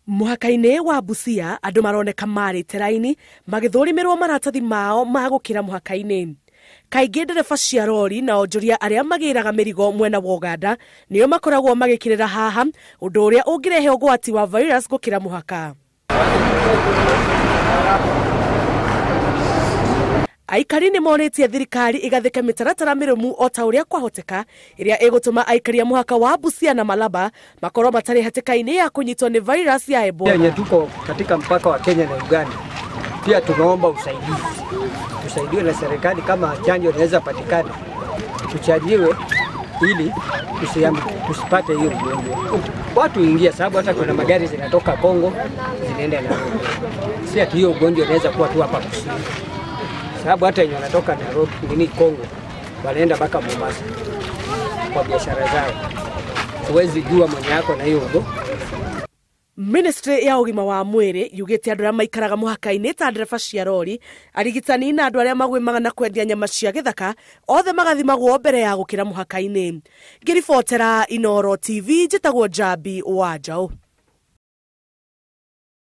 Mũhaka-inĩ wa Busia andũ maroneka marĩte raini magĩthũrimĩrwo maratathi mao ma gũkĩra mũhaka-inĩ. Kaingĩ ndereba cia rori na onjoria arĩa magĩraga mĩrigo mwena wa Uganda nĩo makoragwo magĩkĩrĩra haha, ũndũ ũrĩa ũngĩrehe ũgwati wa virus gũkĩra mũhaka. Aikari nĩ morĩtie thirikari ĩgathĩke mĩtaratara mĩrũmu o ta ũrĩa kwahoteka ĩrĩa ĩgũtũma aikari a mũhaka wa Busia na Malaba makorwo matarĩ hatĩka-inĩ ya kũnyitwo nĩ virus ya Ebola. Yenye tuko katika mpaka wa Kenya na Uganda, pia tunaomba usaidizi, tusaidiwe na serikali kama chanjo inaweza patikana, tuchanjiwe ili tusipate hiyo ugonjwa. Watu ingia, sababu hata kuna magari zinatoka Kongo zinaenda Nairobi. Si ati hiyo ugonjwa inaweza kuwa tu hapa kusini, sababu hata wenye wanatoka Nairobi nini Kongo wanaenda mpaka Mombasa kwa biashara zao. Huwezi jua mwenye yako na hiyo ugonjwa. Ministry ya ũgima wa mwĩrĩ yugĩte andũ arĩa maikaraga mũhaka-inĩ ta ndereba cia rori, arigitani na andũ arĩa magwĩmaga na kwendia nyama cia gĩthaka othe magathimagwo mbere ya gũkĩra mũhaka-inĩ. Ngĩribotera Inooro TV, njĩtagwo Njambi wa Njaũ.